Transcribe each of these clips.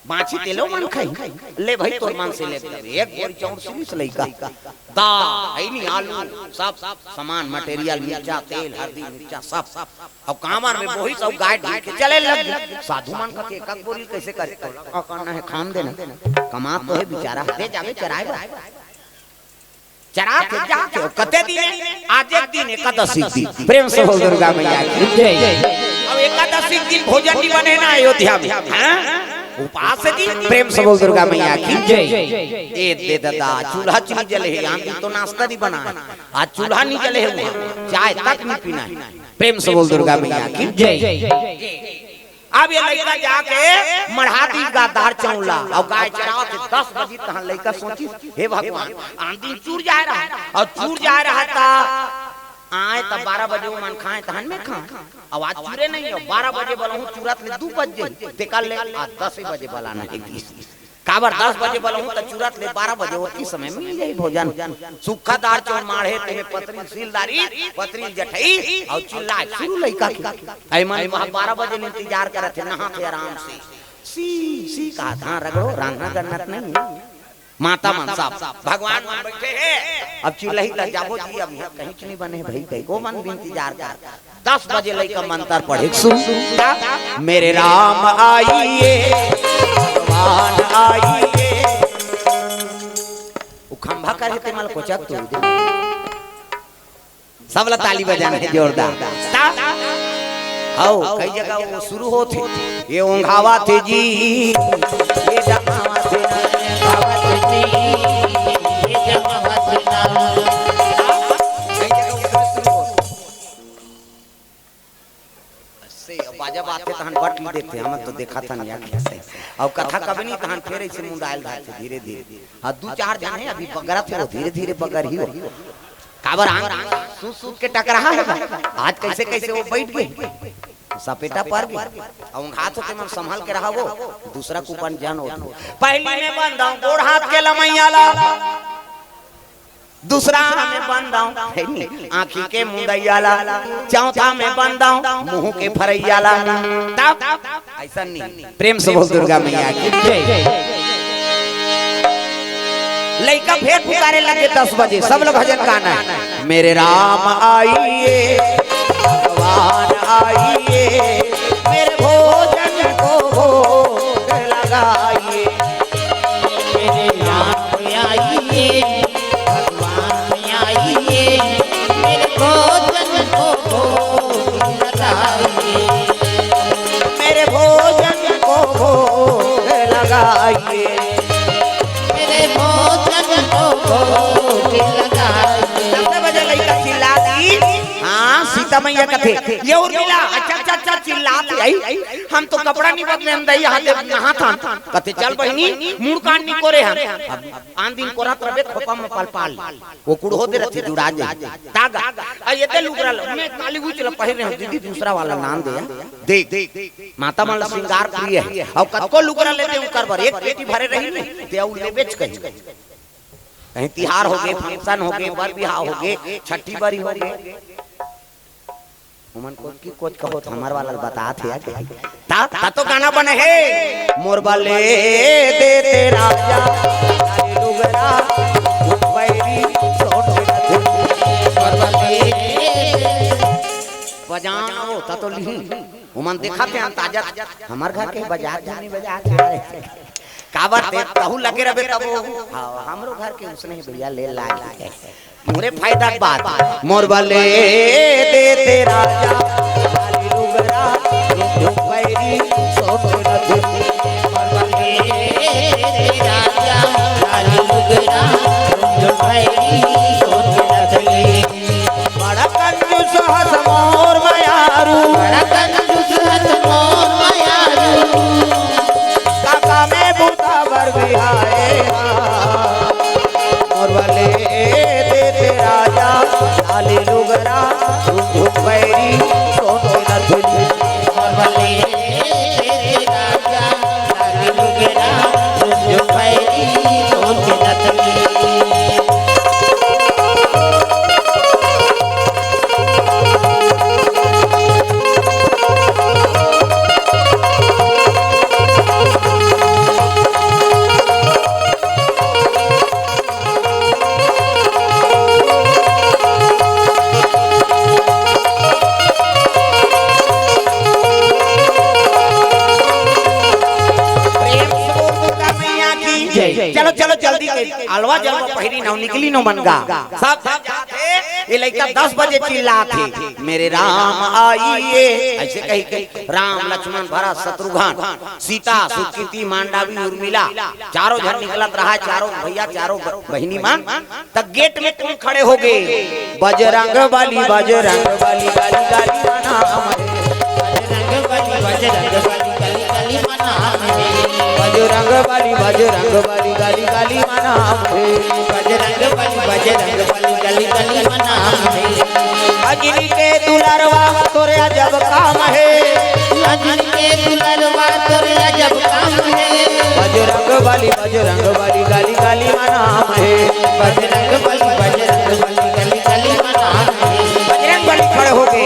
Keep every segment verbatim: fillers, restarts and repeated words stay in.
बांची तेलो मन खाई। ले भाई, तोर मन से ले, एक बोरी चाउर सिरिस लइका। दाल, हइनी, आलू, सब सामान, मटेरियल, मिर्चा, तेल, हरदी, मिर्चा, सब। अब कांवर में बोहिस अउ गाय ढील के चले लग गे। साधु मन कथे, "एक बोरी कइसे करे?" "अकन हे, खान देना, कमात तो हे बिचारा, दे जाबे चराए बर।" चरात हे, जात हे, कते दिन हे? आज एक दिन, एकादशी के दिन। प्रेम से बोल दुर्गा मैया की जय। अब एकादशी के दिन भोजन नइ बने ना अयोध्या में, हाँ? उपास हे जी। प्रेम से बोल दुर्गा मैया की जय। ए दे दादा, चूल्हा नइ जले हे, आन दिन तो नाश्ता नइ बना हे, आज चूल्हा नइ जले हे, उहाँ चाय तक नइ पीना हे। प्रेम से बोल दुर्गा मैया की जय। अब ये लइका जाके मढ़ा दिस गा दार चाउर ला, अउ गाय चरावत हे। दस बजे तहाँ लइका सोचिस, "हे भगवान, आन दिन चूर जाए रहा, अउ चूर जाए रहा त आए त बारह बजे ओमन खाए, तहन मैं खाए। अब आज चूरे नइ हे, बारह बजे बलाहूँ, चूरत ले दू बज जाही, तेकर ले आज दस बजे बलाना हे।" काबर दस बजे बलाहूँ त चूरत ले बारह बजे, ओतकी समय मिल जाही भोजन। सूखा दार चाउर माढ़े, तेमे पतरी ल सील डारिस, पतरी ल जठइस, अउ चिल्लाए शुरू लइका के। अइ मन वहाँ बारह बजे ले इंतजार करत हे, नहात हे आराम से। सी, सी कहत, हाँ, रगड़ो, रांधना गन्नत नइ हे। माता मन सब, भगवान मन बइठे हे, अब चिल्लाही त जाबो जी, अब इहाँ कहीं नइ बने हे भई, कहीं को मन भी इंतजार कर। दस बजे लइका मंतर पढ़े, सुन, "मेरे राम आइए, भगवान आइए।" वो खंभा करे हे, तेमन ल कोचक तोड़ दे। सब ला ताली बजाना हे जोरदार। ता? हव, कई जगह वो शुरू होत हे, "ये ओंघावत हे जी, ये जमावत हे।" कई जगह वो शुरू होत हे। से अब बाजा बाजथे तहन बट ल देथे, हमन तो देखत हन या कइसे। अउ कथा कबे नइ तहन फेर अइसे मुंदायल जाथे धीरे धीरे। हाँ, दू चार झन हे अभी बगरत हे, वो धीरे धीरे बगरही वो। काबर आन सूत सूत के टकराहा हे, आज कइसे कइसे वो बइठ गे, सपेटा पर गे। अउ ओंघात होथे मन संभल के रहा वो, दूसरा कुपन झन हो। पहिली में बंधाहूँ गोड़ हाथ के लमइया ला, दूसरा में बंधाहूँ, हे नी, आँखी के मुंदइया ला, चौथा में बंधाहूँ मुँह के फरइया ला। तब अइसन नइ, प्रेम से बोल दुर्गा मैया की जय। लइका फेर पुकारे लगे दस बजे, सब लोग भजन गाना हे। "मेरे राम आइए, भगवान आइए, मेरे भोजन को भोग लगाइए।" मेरे राम आइए, भगवान आइए, मेरे भोजन को भोग लगाइए। मेरे भोजन को भोग लगाइए। मेरे भोजन को भोग लगाइए। सबले बड़े लइका चिल्लात हे, हाँ, सीता मैया कथे, "ये अउ मिला, अच्छा, अच्छा, अच्छा," चिल्लात हे, "हम तो कपड़ा नइ बदले हन दई, यहाँ ते नहात हन।" कथे, "चल बहिनी, मुड़ कान नइ कोरे हन।" अब आन दिन कोरत रहिबे, खोपा म पलपाल। वो कुड़हो दे रथे, जुड़ा जाही। तागा, अउ एदे लुगरा ल, मैं काली उच ल पहिरे हँव, दीदी दूसरा वाला लान दे या। देख, माता मन ल श्रृंगार प्रिय हे। अउ कतको लुगरा लेते ओकर बर, एक पेटी भरे रही नहीं, ते अउ लेबेच कहीं। कहीं तिहार होगे, function होगे, बर बिहाव होगे, छट्ठी बरी होगे। ओमन कोचकी कोच कहो त हमर वाला ल बतात हे आके। ता, ता तो गाना बने हे। मोर बर ले दे ते राजा, लाली लुगरा, बैरी, सोट नथुनी। मोर बर ले दे। बजाओ, ता तो लिही। ओमन देखत हे अंदाजा, हमर घर के बजात हे, नइ बजात हे। काबर ते तहू लगे रहिबे तब वो, हाँ, हमरो घर के उसने भैया ले लागी। मोरे फायदा के बात। मोर बर ले दे ते राजा, लाली लुगरा, झुमझुम बैरी, सोन नथुनी। मोर बर ले दे ते राजा, लाली लुगरा, झुमझुम बैरी, सोन नथुनी। बड़ा कंजूस हस मोर मयारू। बड़ा कंजूस हस मोर मयारू। काका में बूता बर बिहाए हा। मोर बर ले दे ते राजा, लाली लुगरा, झुमझुम बैरी, सोन नथुनी। मोर बर ले दे ते राजा, लाली लुगरा, झुमझुम बैरी, सोन नथुनी। चलो चलो जल्दी के, अलवा जलवा पहिरी नव निकली नो मन गा। सब सब जात हे, ये लइका दस बजे चिल्लात हे, मेरे राम आइए, ऐसे कही के राम लक्ष्मण भरत शत्रुघ्न सीता सुकीति मांडवी उर्मिला चारों झन निकलत रहा है, चारों भैया चारों ब-, बहिनी मन। त गेट में कोन खड़े हो गे? बजरंग बली, बजरंग बली, गाली गाली मना हमरे। बजरंग बली, बजरंग बली, गाली गाली मना हमरे। बजरंग बली, बजरंग बली, गाली गाली मना हमरे। बजरंग बली, बजरंग बली, गाली गाली मना हमरे। अजनी के दुलरवा तोरे अजब काम है। अजनी के दुलरवा तोरे अजब काम है। बजरंग बली, बजरंग बली, गाली गाली मना हमरे। बजरंग बली, बजरंग बली, गाली गाली मना हमरे। बजरंग बली खड़े हो गे,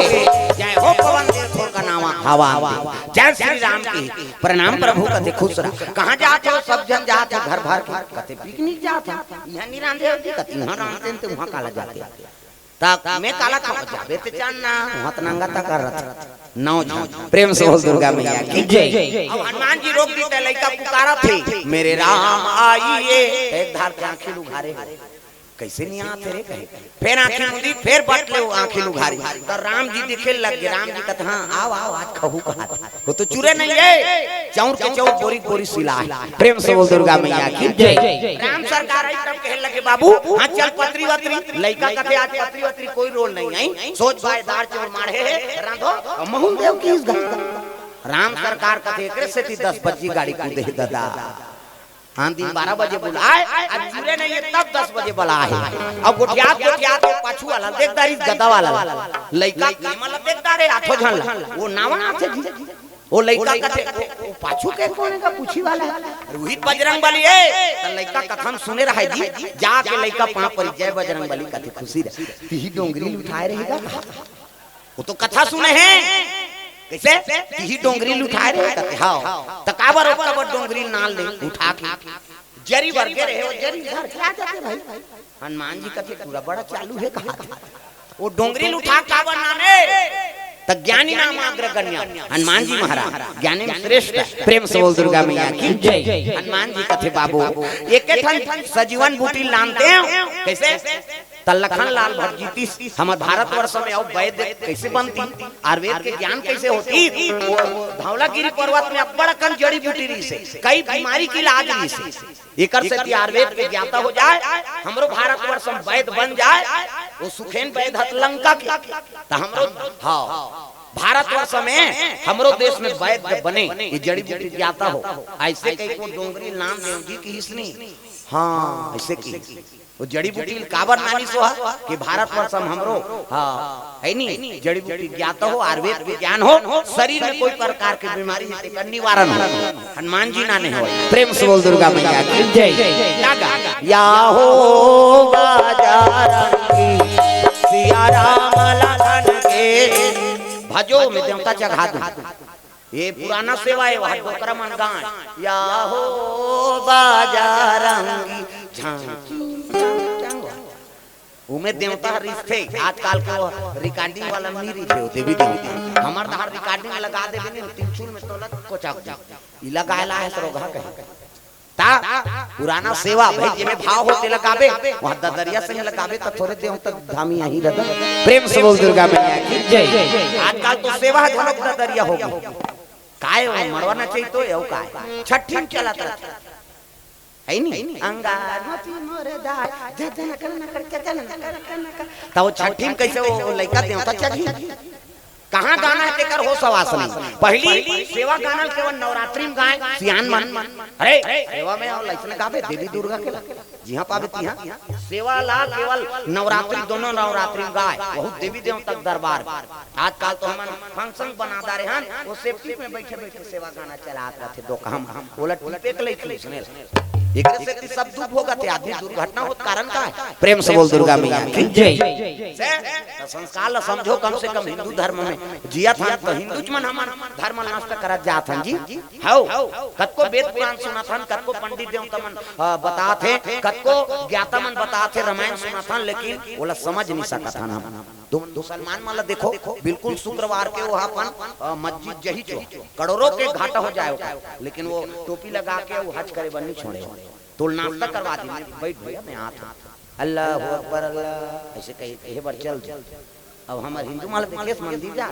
जय हो पवन देव थोर का नावा हवा में। जय श्री राम की, प्रणाम प्रभु कथे खुश रहा। कहाँ जात हो? सब झन जात हो घर भर के। कथे पिकनिक जात हो, इहाँ नहीं रांधे हो जी, कथे इहाँ रांधते हैं तो वहाँ काला जाते हैं। त मैं काला खाओ जाबे ते चान ना, वहाँ त नंगा तक कर रहा था। नौ झन। प्रेम से बोल दुर्गा मैया की जय। अब हनुमान जी रोक दी त लइका पुकारा थे, मेरे राम आइए। एक धार के आंखी उघारे हो, कैसे नहीं आते रे कहे। फिर आंखी मूंदी, फिर बट ले वो आंखी उघारी। त राम जी दिखे लग गे, राम जी कहते हाँ आओ आओ आज खहू कहा था। वो तो चूरे नहीं है, चाउर के चाउर बोरी बोरी सिला है। प्रेम से बोल दुर्गा मैया की जय। राम सरकार आई तब कहे लगे बाबू हाँ चल पत्री वत्री, लइका कथे आज पत्री वत्री कोई रोल नहीं आई, सोच बाय दार चाउर माढ़े है रांधो। महूं देव की इस घर राम सरकार कथे एकरे सेती दस बजे गाड़ी कूदे हे दादा। हाँ दिन बारह बजे बुलाए, अब जुरे नहीं है तब दस बजे बुलाए। अब गोठियात गोठियात के पाछू वाला देखदारी गदा वाला लइका के मतलब देखदारे आठो झन ला। वो नावा आथे जी। वो लइका कथे वो, वो पाछू के कोने का पूछी वाला है। रोहित बजरंग बली है। त लइका कथन सुने रहे जी, जाके लइका पाँव परी जय बजरंग बली कथे खुशी रहे। तिही डोंगरी ल उठाए रहेगा। वो तो कथा सुने हैं। कैसे? तिही डोंगरी ल उठाए रहे कथे हाँ। त काबर ओकर बर डोंगरी ल नाल ले उठा के जरी भर के रहे, वो जरी भर के आ जाते भाई। हनुमान जी कथे पूरा बड़ा चालू है कहा थे। वो डोंगरी ल उठा काबर नाने? त ज्ञानी नाम अग्रगण्य हनुमान जी महाराज, ज्ञानी में श्रेष्ठ है। प्रेम से बोल दुर्गा मैया की जय। हनुमान जी कथे बाबू एक ठन सजीवन बूटी लानते हो। कैसे? त लखन लाल भट्ट जीतिस हमर भारतवर्ष में अउ वैद्य कैसे बनती, आयुर्वेद के ज्ञान कैसे होती। वो धौलागिरी पर्वत में अब्बड़ अकन जड़ी बूटी रहिसे, कई बीमारी के इलाज रहिसे। एकर सेती आयुर्वेद के ज्ञाता हो जाए, हमरो भारतवर्ष में वैद्य बन जाए, वो सुखेन वैद्य हत लंका के, त हमरो हाँ भारतवर्ष में हमरो देश में वैद्य बने, ये जड़ी बूटी ज्ञाता हो। ऐसे कई को डोंगरी नाम देव जी की हिसनी। हाँ ऐसे की वो जड़ी बूटी ल काबर नानी सोहा कि भारतवर्ष में हमरो हाँ है नी जड़ी बूटी ज्ञाता हो, आयुर्वेद के ज्ञान हो, शरीर में कोई प्रकार के बीमारी है तेकर निवारण हो। हनुमान जी नाने हो। प्रेम से बोल दुर्गा मैया की जय। लागा या हो बाजारंगी सिया राम लखन के भजो में देवता चढ़ा दू। ये पुराना सेवा है, वहाँ डोकरा मन गाय या हो बाजारंगी झांकी। उमे देवता हर रिझथे, आजकल के वो रिकॉर्डिंग वाला नहीं रिझे हो देवी देवता। हमर डहर रिकॉर्डिंग लगा देबे नहीं, त्रिशूल में तोला कोचाक दे। इला गायला है सरोगा कहे। ता पुराना सेवा भाई जेमे भाव होते लगाबे, वहाँ ददरिया संग लगाबे त थोरे देव तक धामी यहीं रहता। प्रेम से बोल दुर्गा मैया की जय। आजकल तो सेवा घनक ददरिया हो गई। काय हो मरवा ना चाहिए तो यौ काय छठी में चला था। है नी? अंगार मती मोरे दाय, जजन कर नकर के जन नकर के नकर। त वो छठी में कैसे वो लइका देवता चढ़ी? कहाँ गाना है तेकर होश हवास नहीं। पहली सेवा गाना केवल नवरात्रि में गाए सियान मन। अरे सेवा में और लइसन गावे देवी दुर्गा के ला। जिहाँ पावे तिहाँ सेवा ला केवल नवरात्रि, दोनों नवरात्रि में गाए, बहुत देवी देवता के दरबार। आजकल तो हमन फंक्शन बना डारे हन, वो सेफ्टी में बैठे बैठे सेवा गाना चलात रहथे दो काम। ओला टीपे के लइक सुने। एकरे सेती सब दुख होगत हे, आदमी दुर्घटना होत कारण का है? प्रेम से बोल दुर्गा मैया की जय। से त संस्कार ला समझो, कम से कम हिंदू धर्म में जियत हन त हिंदू मन हमन धर्म नष्ट करत जात हन जी। हौ, कतको वेद पुराण सुनत हन, कतको पंडित देवता मन, अ, बतात हे, कतको ज्ञाता मन बतात हे, रामायण सुनत हन, लेकिन ओला समझ नहीं सकत हन हम। तुम मुसलमान मन ला देखो, बिल्कुल शुक्रवार के वो अपन, अ, मस्जिद जही चो, करोड़ों के घाटा हो जाए ओकर, लेकिन वो टोपी लगा के वो हज करे बर नहीं छोड़े। तोल नाश्ता करवा दी, बैठ भैया, मैं आत हूँ। अल्लाह अकबर, अल्लाह, ऐसे कही, कहे बर चल दे। अब हमर हिंदू मन ल देखे से मंदिर जा,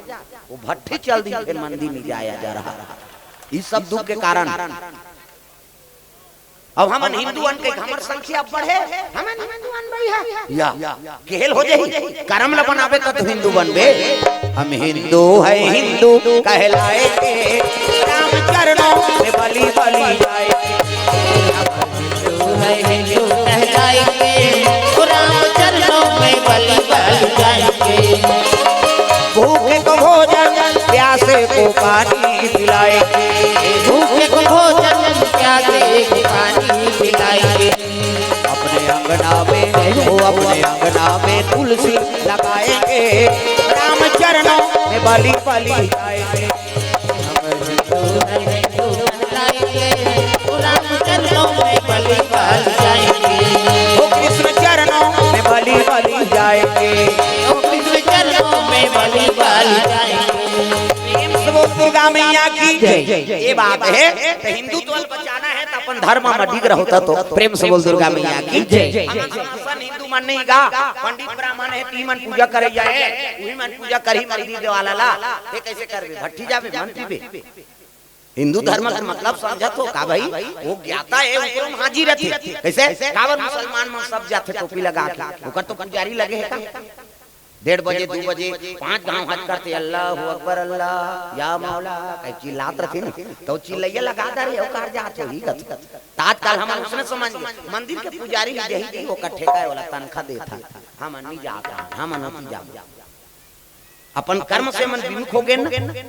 वो भट्ठी चल दी, फिर मंदिर नहीं जाया जा रहा। ये सब दुख के कारण। अब हमन हिंदू अन के हमर संख्या बढ़े, हमन हिंदू अन भाई है या केहेल हो जाही। करम ल बनाबे त तो हिंदू बनबे। हम हिंदू है, हिंदू कहलाएंगे, राम चरणों में बलि बलि जाएंगे। हिंदू है, हिंदू कहलाएंगे, राम चरणों में बलि बलि जाएंगे। भूखे को भोजन, प्यासे को पानी पिलाएंगे। भूखे को भोजन, प्यासे को पानी पिलाएंगे। अपने अंगना में, वो अपने अंगना में तुलसी लगाएंगे, राम चरणों में बलि बलि जाएंगे। हम हिंदू हैं, हिंदू कहलाएंगे, राम चरणों में बलि बलि जाएंगे। वो कृष्ण चरणों में बलि बलि जाएंगे। वो कृष्ण चरणों में बलि बलि जाएंगे। प्रेम से बोल दुर्गा मैया की जय। ये बात है, तो हिंदू तो बचाना है तो अपन धर्म में अडिग रहो तो। प्रेम से बोल दुर्गा मैया की जय। हमन सनातन हिंदू मन नहीं गा, पंडित ब्राह्मण है, ती मन पूजा करे जाए, वही मन पूजा करही मंदिर देवाला ला। ये कैसे करबे? भट्ठी जाबे, मन पीबे? हिंदू धर्म के मतलब समझत हो का भाई? वो ज्ञाता है, ओकरो में हाजिर रहती। कैसे? काबर मुसलमान मन सब जाथे टोपी लगा के, ओकर तो पुजारी लगे है का? डेढ़ बजे, दू बजे, पांच घाव हाथ करथे, "अल्लाहू अकबर, अल्लाह, या मौला," कहि चिल्लात रथे न, त चिल्लइया लगा दे रे, ओकर जात होही कथे। त आजकल हमन उसने समझ गे, मंदिर के पुजारी ही जही जही ओकर ठेका हे, ओला तनखा देत हे, हमन नी जात हन, हमन ओती जात। अपन कर्म से मन विमुख हो गे न।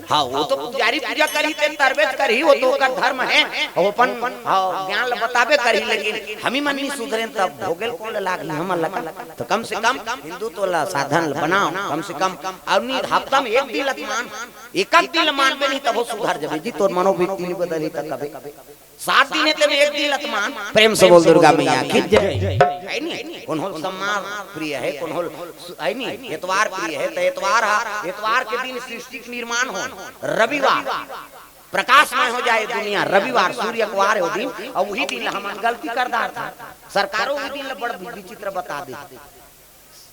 हाँ, वो तो पुजारी पूजा करही ते तरबेच करही, वो तो ओकर धर्म हे, वो अपन, हाँ, ज्ञान ल बताबे करही, लेकिन हमी मन नी सुधरेन तब भोगेल कोन ल लागही हमन ल का? तो कम से कम हिंदुत्व ला साधन ला बनाओ, कम से कम। अउ नी, हफ्ता में एक दिन ला मान, एक आध दिन ला मानबे नहीं तब वो सुधर जाबे जी, तोर मनोवृत्ति नहीं बदलही तब कबे। सात दिन हे तेमे एक दिन ला मान। प्रेम से बोल दुर्गा मैया की जय। है नी? कोन होल सम्मान प्रिय है, कोन होल सु-, है नी? एतवार प्रिय है, तो एतवार हा, एतवार के दिन सृष्टि के निर्माण हो, रविवार प्रकाशमय हो जाए दुनिया, रविवार सूर्य अकवार हो दिन, अउ वही दिन ला हमन गलती कर डारथन। सरकारो वही दिन ला बड़ विचित्र बता दे।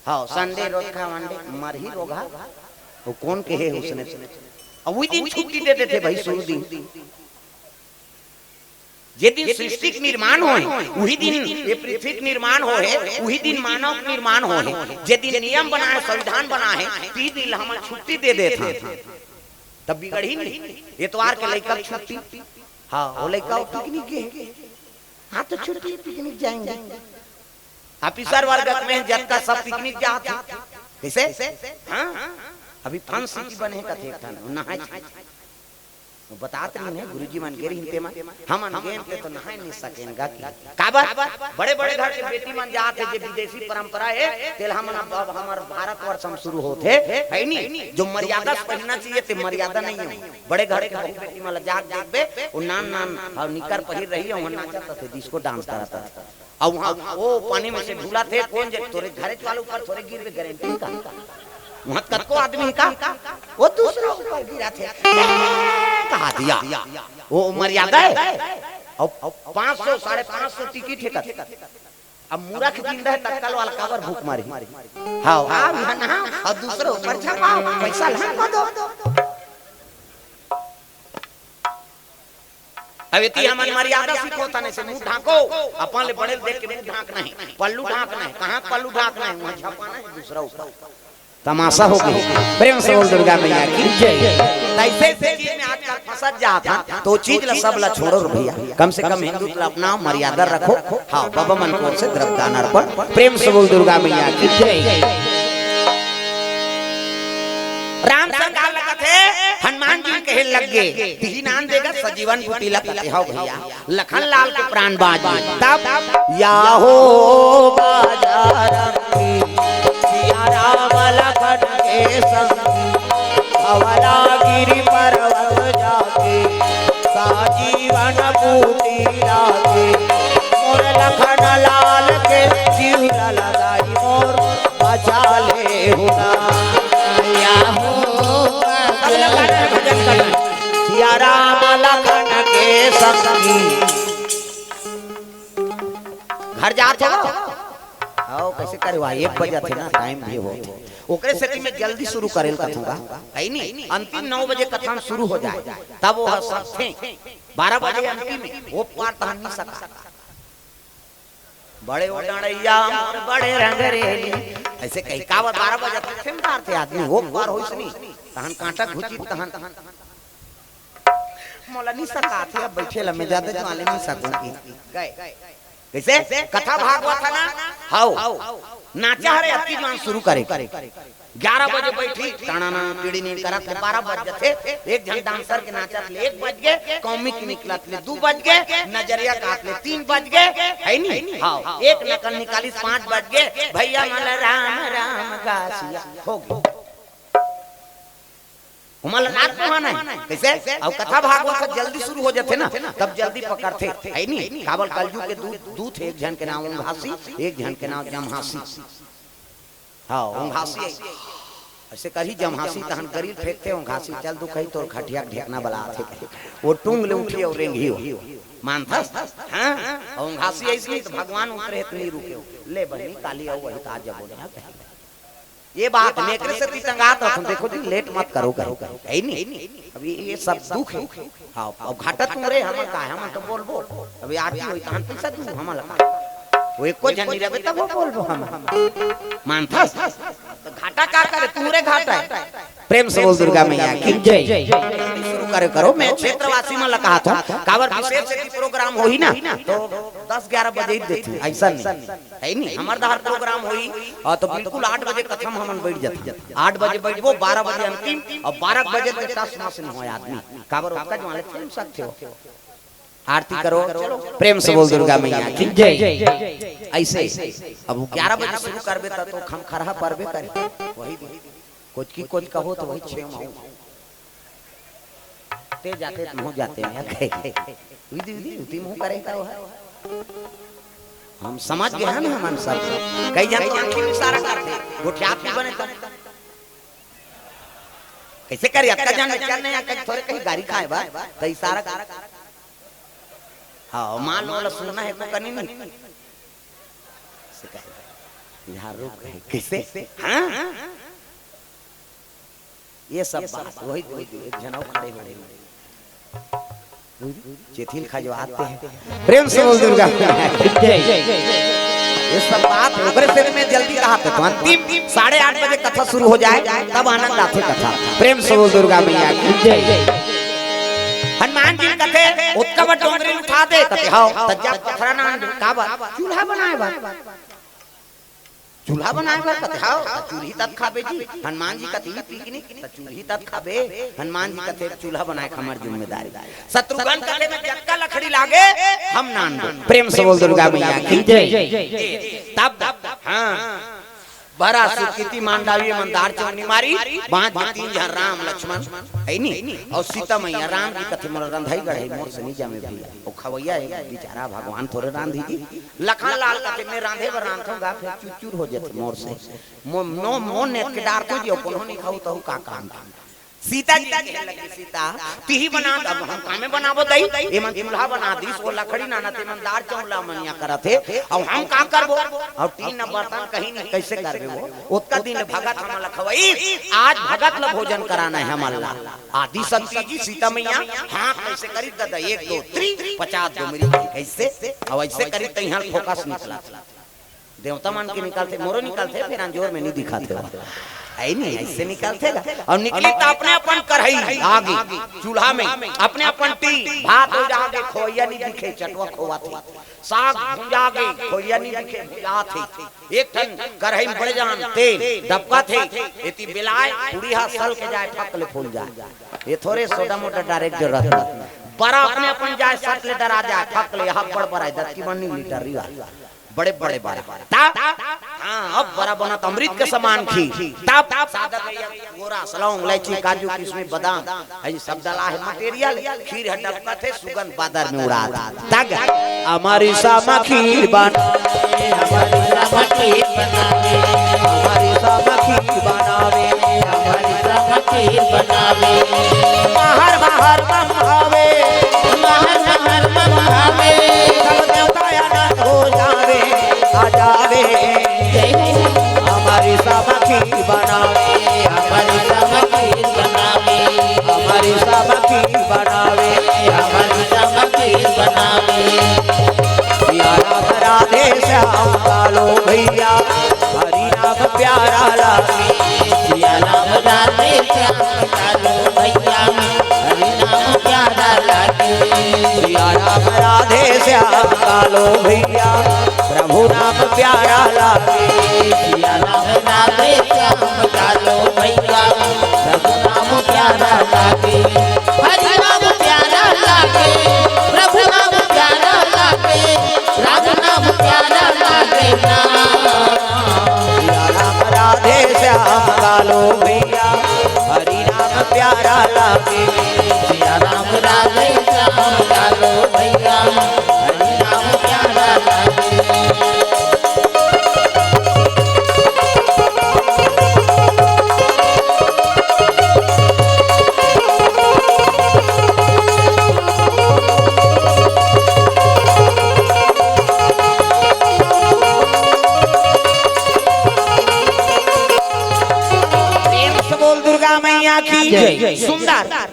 हाँ, संडे रोखा मंडे मरही रोगहा, वो कोन के हे उसने? अउ वही दिन छुट्टी दे देथे भाई, शुरू दिन। जे दिन सृष्टि के निर्माण होय, वही दिन ये पृथ्वी के निर्माण होय, वही दिन मानव के निर्माण होय। जे दिन नियम बना हे, संविधान बना हे, ती दिन ला हमन छुट्टी दे देथन। तब बिगड़ही नहीं। एतवार के लइका के छुट्टी। हाँ, वो लइका वो पिकनिक गे हे। हाँ, तो छुट्टी, पिकनिक जाएंगे। ऑफिसर वर्ग में जतका सब पिकनिक जात हे। कैसे? हाँ? अभी फन सिटी बने हे कथे एक ठन, नहाए छाए। वो बतात रहिन हे, गुरुजी मन गे रहिन ते मन, हमन गेन ते तो नहाए नहीं सकेन गा कि। काबर? बड़े-बड़े घर के बेटी मन जात हे, जे विदेशी परंपरा हे, तेल हमन अब, अब हमर भारतवर्ष में शुरू होत हे, है नी? जो मर्यादा से पहिरना चाहिए, ते मर्यादा नहीं हे। बड़े घर के बहू बेटी मन ला जात देखबे, वो नान नान, हाँ, निकर पहिर रही हे, वहाँ नाचत हे, डिस्को डांस करत हे। अउ वहाँ वो पानी में से ढूला थे, कोन जे तोरे घरे वाले ऊपर थोरे गिरबे, गारंटी का? वहाँ कतको आदमी हे का? वो दूसरा ऊपर गिरा थे। कहा दिया। वो मर्यादा हे। अब पाँच सौ, साढ़े पाँच सौ टिकट हे का? अब मूरख जिंदा हे, तत्काल वाला काबर भूख मारी? हाँ, हाँ, हाँ, हाँ, अउ दूसरे ऊपर छपाओ, पैसा ला को दो। अब एती हमन मर्यादा सिखोथन, ऐसे मुंह ढांको, अपन ले बड़े देख के मुंह ढांकना हे, पल्लू ढांकना हे, कहाँ पल्लू ढांकना हे, वहाँ छपाना हे दूसरा ऊपर। तमाशा हो गे। प्रेम से बोल दुर्गा मैया की जय। त ऐसे ऐसे चीज में आजकल फंसत जात हे, तो चीज ला सब ला छोड़ो रे भैया, कम से कम हिंदुत्व ला अपनाओ, मर्यादा रखो। हाँ, बाबा मन को से द्रव्य दान अर्पण। प्रेम से बोल दुर्गा मैया की जय। राम सरकार लगत हे, हनुमान जी कहे लग गे, "तिही नान देगा सजीवन बुटी लगत हे।" हव भैया, लखन लाल के प्राण बाँच गे। तब या हो बाजार में, सिया राम लखन के संग, अवला गिरि पर्वत जाके, साजीवन बूटी लागे, मोर लखन लाल के जिउरा लगाई मोर बचा ले हुना। या हो सब लोग गाते हैं भजन कर रहे हैं। सिया राम लखन के संगी। घर जात हो? आओ, कैसे करे हुआ? एक बजे थे ना, टाइम भी हो। ओकरे सेती मैं जल्दी शुरू करे ल कथूंगा, है नी? अंतिम नौ बजे कथा शुरू हो जाए, तब वो सब थे। बारह बजे अंतिम में, वो पार तहन नहीं सका। बड़े ओ डड़ैया मोर बड़े रंगरेली, ऐसे कही काबर बारह बजे तक थे मारते आदमी, वो पार होइस नहीं, तहन कांटा घुची, तहन मोला नहीं सकात हे, अब बैठे ला मैं ज्यादा ज्वाले नहीं सकूंगी। गए। कैसे? कथा भागवत है ना? हाउ। नाचा हरे अति जुआन शुरू करे। ग्यारह बजे बैठी, टाणा ना पीढ़ी नहीं करत ले बारह बज जथे। एक झन डांसर के नाचत ले एक बज गे, कॉमिक निकलत ले दू बज गे, नजरिया काट ले तीन बज गे, है नी? हाउ। एक नकल निकालिस पाँच बज गे, भैया मला राम राम गासिया हो गई। ओमन ला नाच कोहाना हे। कैसे? अउ कथा भागवत ह जल्दी शुरू हो जथे ना, तब जल्दी पकड़थे, है नी? काबर कलजुग के दूत, दूत हे, एक झन के नाम ओंघासी, एक झन के नाम जम्हासी। हाँ, ओंघासी हे। ऐसे करही जम्हासी, तहन गरीब फेंकथे, ओंघासी चल दुखई तोर खटिया के ढेकना बला आथे कहे। वो टूंग ले उठी अउ रेंगही हो। मानथस? हाँ? अउ ओंघासी ऐसे नहीं तो भगवान उतरे तो नहीं रुके हो। ले बहनी, काली अउ वही ताज जबो ना कहे। ये बात में एकरे सेती टंगात रहथन, देखो जी, लेट मत करो, करो, करो, है नी? अभी ये सब दुख हे। हाँ, अब घाटा तुमरे, हमन का हे, हमन तो बोलबो। अभी आरती होई, तहन पैसा दू, हमन ला का? वो एको झन नहीं रहबे, तब वो बोलबो हम। मानथस? तो घाटा का करे, तुमरे घाटा हे। प्रेम से बोल दुर्गा मैया की जय। शुरू करे करो, मैं क्षेत्रवासी मन ला कहात हूँ, काबर विशेष यदि प्रोग्राम होही ना, तो दस ग्यारह बजे ही देथे, ऐसा नहीं। है नी? हमर डहर प्रोग्राम होई, और तो बिल्कुल आठ बजे कथा म हमन बैठ जाथे। आठ बजे बैठबो, बारह बजे अंतिम, और बारह बजे तक टस मस नहीं होय आदमी। काबर ओतका जुआन ले खेल सकथे हो। आरती करो, प्रेम से बोल दुर्गा मैया की जय। ऐसे अब ग्यारह बजे शुरू करबे त तो खमखरहा परबे करे। वही दिन। कोचकी कोच कहो तो वही छे माऊ। ते जाते, महूँ जाते, मैं कहे। उदी, उदी, उदी मुँह करे का वो है। हम समझ गए हैं ना, हमन सब। कई झन तो आँखी में इशारा करथे, गोठियात भी बने तब। कैसे करी? अतका जान चल नहीं, अतका थोरे कहीं गारी खाए बा, तो इशारा कर। हाँ, मान लो, वाला सुनना है, को कनी नहीं। से कहे, यहाँ रुक गए। कैसे? हाँ? ये सब बात, वही, वही, एक झन अउ खड़े हो गए। चेथिल खा जो आते हैं। प्रेम से बोल दुर्गा। जय। ये सब बात ओकरे से मैं जल्दी कहा तो अंतिम साढ़े आठ बजे कथा शुरू हो जाए, तब आनंद आथे कथा। प्रेम से बोल दुर्गा मैया की जय। हनुमान जी कथे, "ओतका बड़ डोंगरी उठा दे," कथे, "हव।" त जब पथरा ना काबर, "चूल्हा बनाए बर।" चूल्हा बनाए बर कथे, "हव, त चूल्ही तत खाबे जी।" हनुमान जी कथे, "ई पिकनिक, त चूल्ही तत खाबे।" हनुमान जी कथे, "चूल्हा बनाए के हमर जिम्मेदारी।" शत्रुघ्न कथे, "मैं जतका लकड़ी लागे, हम नान दो।" प्रेम से बोल दुर्गा मैया की जय। तब, हाँ, बड़ा सुकृति मांडवी मंदार चौनी मारी, बाँच तीन झन राम लक्ष्मण, है नी? और सीता मैया, राम जी कथे, "मोर रंधई गढ़े, मोर से नहीं जामे भैया।" वो खवैया है बेचारा, भगवान थोरे रांधी जी। लखन लाल कथे, "मैं रांधे बर रांधथों गा, फिर चुरचुर हो जथे मोर से। मो-, मो-, मोर नेत के डारथों जी, कोनो नहीं खाऊ तहू का काम।" सीता जी कहे लगी, "सीता, तिही बना दे, अब हम कामे बनाबो दई? एमन चूल्हा बना दीस, वो लकड़ी नाना ते मन दार चौला मनिया करत हे, अब हम का करबो? और टीन न बर्तन कहीं नहीं, कैसे करबे वो? ओतका दिन भगत हमन ला खवई, आज भगत ला भोजन कराना है हमन ला।" आदि शक्ति जी सीता मैया, हाँ, कैसे करी दादा, एक दो तीन, पचास दो मेरी, कैसे? अब ऐसे करी त यहाँ फोकस निकला। देवता मन के निकलथे, मोरो निकलथे, फेर अंजोर में नहीं दिखाथे। है नहीं, ऐसे निकलथे गा। और निकली त अपने अपन कढ़ाई आगे, चूल्हा में, अपने अपन टीन, भात हो जागे, खोइया नहीं दिखे, चटवा खोवा थे। साग भुंजा गे, खोइया नहीं दिखे, भुंजा थे। एक ठन कढ़ाई में बड़े जान तेल डबका थे, एती बेलाय, पूड़ी हा सल के जाए, फक ले फूल जाए। ये थोरे सोटा मोटा डायरेक्ट जरूरत नहीं। बड़ा अपने अपन जाए, सट ले डरा जाए, फक ले, यहाँ बड़ बड़ा है, दस की बन्नी लीटर रिवा। बड़े बड़े बड़ा। तब, हाँ, अब बड़ा बनत अमृत के समान खीर। तब, सादा गैया, गोरा, सलौंग, इलायची, काजू, किशमिश, बादाम, है सब डला है मटेरियल। खीर है डबकत है, सुगंध बादर में उड़ात। तग, हमारी सामा खीर बन, हमारी सामा खीर बनावे, हमारी सामा खीर बनावे, हमारी सामा खीर बनावे। बाहर बाहर बम आवे, बाहर बाहर बम आवे, सब देवता आनंद हो जावे। सिया राम राधे श्याम कालो भैया, हरि नाम प्यारा लागे। सिया राम राधे श्याम कालो भैया, हरि नाम प्यारा लागे। सिया राम राधे श्याम कालो भैया, प्रभु नाम प्यारा लागे। सिया राम राधे श्याम कालो भैया, प्रभु नाम प्यारा लागे। हरि नाम प्यारा लागे, प्रभु नाम प्यारा लागे, राम नाम प्यारा लागे ना। सिया राम राधे श्याम कालो भैया, हरि नाम प्यारा लागे। सिया राम राधे श्याम कालो भैया, हरि नाम प्यारा लागे। प्रेम से बोल दुर्गा मैया की जय। सुंदर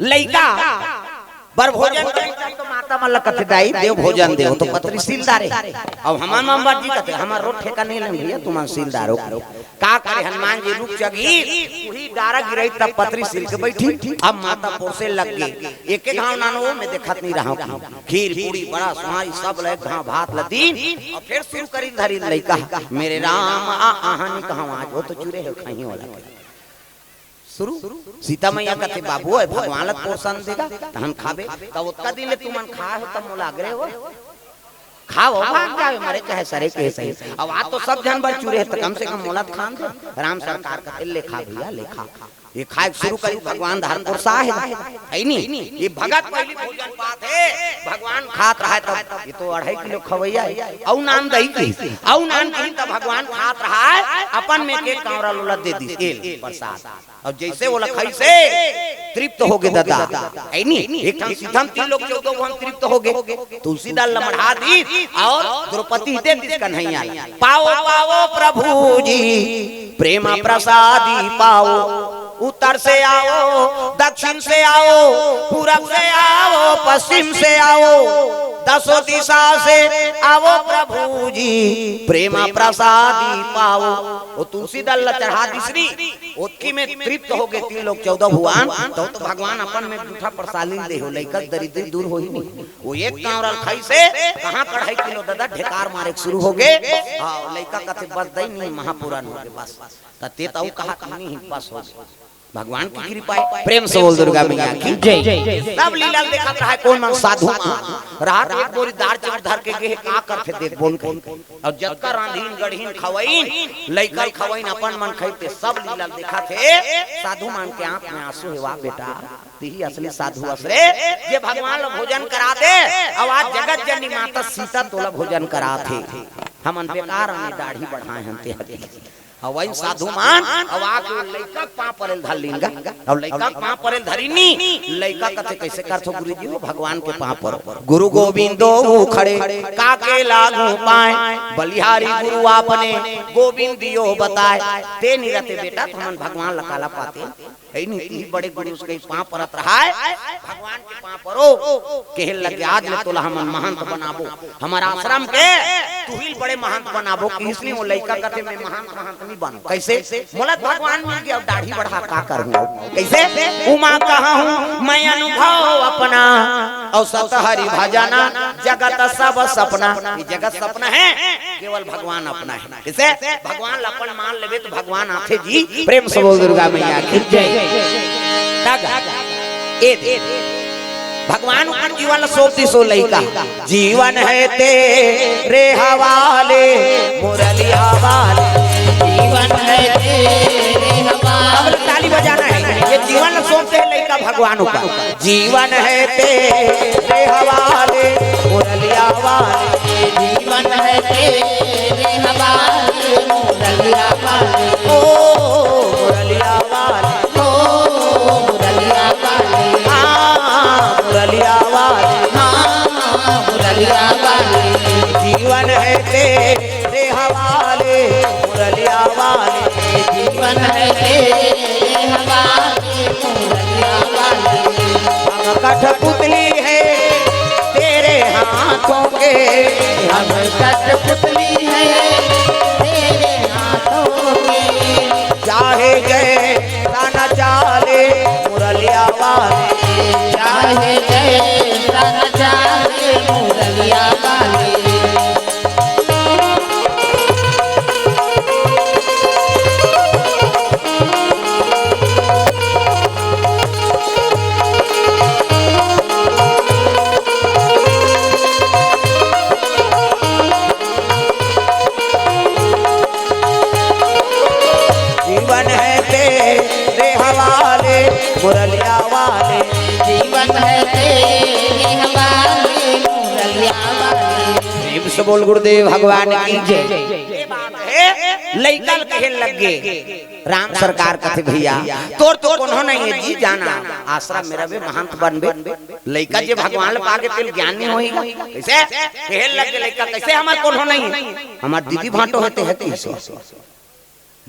लइका बर भोजन करे तो माता मन ल कथे, "दाई, देव भोजन देव," तो पतरी सील डारे। अब हमर मामा जी कथे, "हमर रोज ठेका नहीं लेन भैया, तुमन सील डारो।" का करे, हनुमान जी रूप चघी, उही डारा गिरई तब पतरी सील के बैठी। अब माता पोसे लग गे, एक एक घाव नानो में देखत नहीं रहा। खीर पूड़ी बड़ा सुहारी सब ले घाव भात ल दीन, अउ फेर शुरू करी धरी लइका, "मेरे राम आ आहानी कहवा आज, वो तो चुरे हो खाही वाला।" शुरू। सीता मैया कथे, "बाबू, ए भगवान ल पोषण देगा, तहन खाबे।" तब ओतका दिन ले तुमन खाए हो, तब मोला अगरे हो। खाओ, भाग जावे, मरे चाहे सरे के सही। अब आज तो सब झन बर चुरे हे, त कम से कम मोला त खान दे। राम सरकार कथे, "ले खा भैया, ले खा।" ये खाए शुरू करी, भगवान धार पोरसा हे, है नी? ये भगत पहिली भोजन पात हे, भगवान खात रहा हे तब, ये तो अढ़ाई किलो खवैया हे, अउ नान दही की, अउ नान दही तब भगवान खात रहा हे, अपन में के कांवरा लोला दे दी, ए ले, प्रसाद। अउ जइसे ओला खइसे तृप्त हो गे ददा, है नी? एक ठन सीधम तीन लोग चौदह भुवन तृप्त हो गे। तुलसी दल ल मढ़ा दी अउ द्रौपदी दे दी कन्हैया ल। "पाओ, पाओ प्रभु जी, प्रेम प्रसादी पाओ। उत्तर से आओ, दक्षिण से आओ, पूरब से आओ, पश्चिम से आओ, दसों दिशा से आओ प्रभु जी, प्रेम प्रसादी पाओ।" वो तुलसी दल ल चढ़ा दिसरी, ओतकी में तृप्त हो गे तीन लोग चौदह भुवन, तो, तो भगवान अपन में जूठा प्रसाद ली दे हो, लइका दरिद्री दूर होही नी। वो एक कांवरा ल खइसे, कहाँ कढ़ाई किलो ददा ढेकार मारे के शुरू हो गे। हाँ, लइका कथे, "बस दई नी, महापुरान हो गे, बस।" त ते तऊ कहा कि नी, बस हो गे। भगवान की कृपा हे। प्रेम से बोल दुर्गा मैया की जय। सब लीला ल देखत रहा हे, कोन मन साधु मन रहा हे, एक बोरी दार चाउर धर के गे हे, का करथे देख बोन कही। अउ जतका रांधिन, गढ़िन, खवइन, लइका ल खवइन, अपन मन खइते, सब लीला ल देखत हे। साधु मन के आंख में आंसू हे, "वाह बेटा, तिही असली साधु अस रे, जे भगवान ल भोजन करा दे, अउ आज जगत जननी माता सीता तोला भोजन करात हे। हमन बेकार अने दाढ़ी बढ़ाए हन ते हती।" अउ वही साधु मन, अउ आके लइका के पाँव परे ल धर लीन गा। अउ लइका के पाँव परे ल धरिन नी, लइका कथे, "कइसे करथो गुरुजी हो, भगवान के पाँव परो।" "गुरु गोविंदो खड़े, काके लागू पाए, बलिहारी गुरु आपने, गोविंद दियो बताए।" ते नी रहते बेटा, त हमन भगवान ल काला पाते। है नी, तिही बड़े गुरु के पाँव परत रहा हे, भगवान के पाँव परो, कहे लगे, "आज ले तोला हमन महंत बनाबो, हमर आश्रम के तुही ल बड़े महंत बनाबो।" किहिस नी, वो लइका कथे, "मैं महंत, महंत नी बनंव।" कइसे? "मोला त भगवान मिल गे, अउ दाढ़ी बढ़ा का करहूँ?" कइसे? "उमा कहहूँ मैं अनुभव अपना, अउ सत हरि भजना जगत सब सपना।" ये जगत सपना हे, केवल भगवान अपना हे। कइसे? भगवान ल अपन मान लेबे त भगवान आथे जी। प्रेम से बोल दुर्गा मैया की जय। तब ए दे। भगवान अपन जीवन ल सौंप दिस ओ लइका। "जीवन हे तेरे हवाले, मुरलिया वाले।" जीवन हे तेरे हवाले। अब ताली बजाना हे। ये जीवन ल सौंपत हे लइका भगवान ऊपर। "जीवन हे तेरे हवाले, मुरलिया वाले।" जीवन हे तेरे हवाले, मुरलिया वाले। ओ मुरलिया वाले। ओ मुरलिया वाले। हाँ, मुरलिया वाले। हाँ, मुरलिया वाले। जीवन हे तेरे हवाले, मुरलिया वाले। जीवन हे तेरे हवाले, मुरलिया वाले। हम कठपुतली हे तेरे हाथ हम कठपुतली है तेरे हाथों में। चाहे जैसा न चाले मुरलिया वाले। चाहे जैसा न चाले मुरलिया वाले। जीवन है तेरे हवाले, मुरलिया वाले। जीवन है तेरे हवाले, मुरलिया वाले। प्रेम से बोल गुरुदेव भगवान की जय। ये बात है, लइका ल कहे लग गे। राम सरकार कथे, "भैया, तोर तो कोनो नहीं है जी, जाना आश्रम में रहिबे, महंत बनबे।" लइका जे भगवान ल पागे तेल ज्ञान नहीं होही। कैसे? कहे लग गे लइका, "कैसे हमर कोनो नहीं है? हमर दीदी भांटो हे, ते हे कइसे?"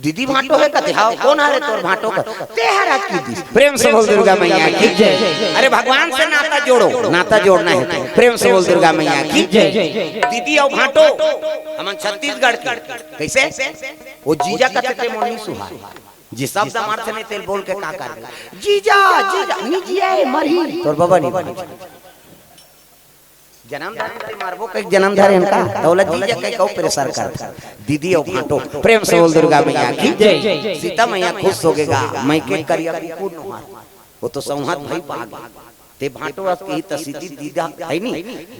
दीदी भांटो हे कथे, "हाँ, कोन हरे तोर भांटो का?" ते हर आज की दीस। प्रेम से बोल दुर्गा मैया की जय। अरे भगवान से नाता जोड़ो, नाता जोड़ना है तो। प्रेम से बोल दुर्गा मैया की जय। दीदी अउ भांटो, हमन छत्तीसगढ़ के। कैसे? वो जीजा कथे ते मोर नी सुहाय। जी शब्द हमर से नहीं तेल बोल के का कर? जीजा, जीजा, नी जिया ए, मरही। तोर बाबा नहीं बने। जनम धरे ते मरबो कहि जनम धरे हन का? तौला जीजा कहि कहू प्रेशर कर। दीदी अउ भांटो, प्रेम से बोल दुर्गा मैया की जय। सीता मैया खुश हो गेगा, मैं के करिया कुकुर नुहार। वो तो सौंहत भई पाग। ते भांटो अस कही त सीती दीदा है नी,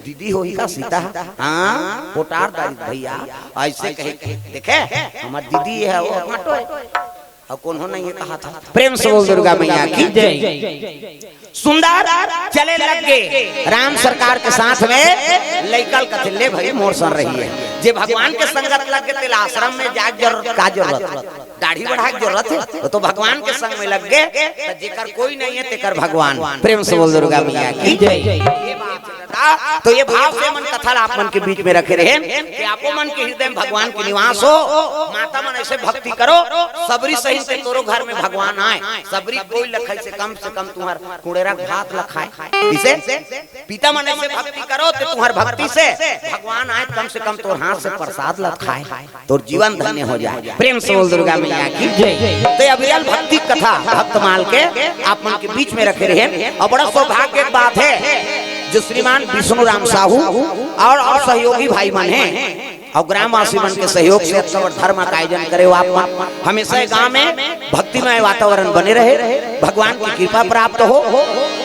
दीदी होही का सीता? हाँ, कोटार दारी भैया, ऐसे कहे के। देखे, हमर दीदी है, वो भांटो है। अउ कोनो नहीं है कहा था। प्रेम से बोल दुर्गा मैया की जय। सुंदर चले लग गे राम सरकार के साथ में, लइका ल कथे, "ले भाई, मोर संग रहिए।" जे भगवान के संगत लग गे, तेला आश्रम में जाए के जरूरत, का जरूरत? दाढ़ी बढ़ाए के जरूरत है? वो तो भगवान के संग में लग गे, त जेकर कोई नहीं है, तेकर भगवान। प्रेम से बोल दुर्गा मैया की जय। ये बात है दादा, तो ये भाव से मन कथा ला आप मन के बीच में रखे रहे कि आपो मन के हृदय में भगवान के निवास हो, माता मन ऐसे भक्ति करो, सबरी सही से तोरो घर में भगवान आए, सबरी कोई लखई से कम से कम तुम्हार कुड़ेरा भात लखाए। इसे पिता मन ऐसे भक्ति करो तो तुम्हार भक्ति से भगवान आए, कम से कम तोर हाथ से प्रसाद लखाए, तोर जीवन धन्य हो जाए। प्रेम से बोल दुर्गा मैया की जय। तो अविरल भक्ति कथा भक्तमाल के आप मन के बीच में रखे रहे, और बड़ा सौभाग्य की बात है जो श्रीमान विष्णु राम साहू और, और सहयोगी भाई मन हैं और ग्रामवासी मन के सहयोग से अतका बड़ धर्म का आयोजन करे हो आप मन। हमेशा ये गांव में भक्तिमय वातावरण बने रहे, भगवान की कृपा प्राप्त हो,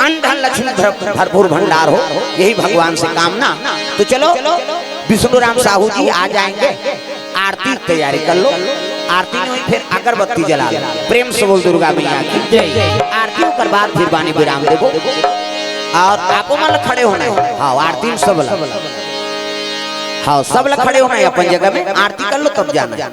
अन्न धन लक्ष्मी भर-, भरपूर भंडार हो, यही भगवान से कामना। तो चलो, विष्णु राम साहू जी आ जाएंगे, आरती की तैयारी कर लो, आरती में फिर अगरबत्ती जला लो। प्रेम से बोल दुर्गा मैया की जय। आरती कर बाद फिर बानी विराम देबो। और आपो मन खड़े होना है। हाँ, आरती में सब ला, हाँ, सब ला खड़े होना है अपन जगह में, आरती कर लो तब जाना है।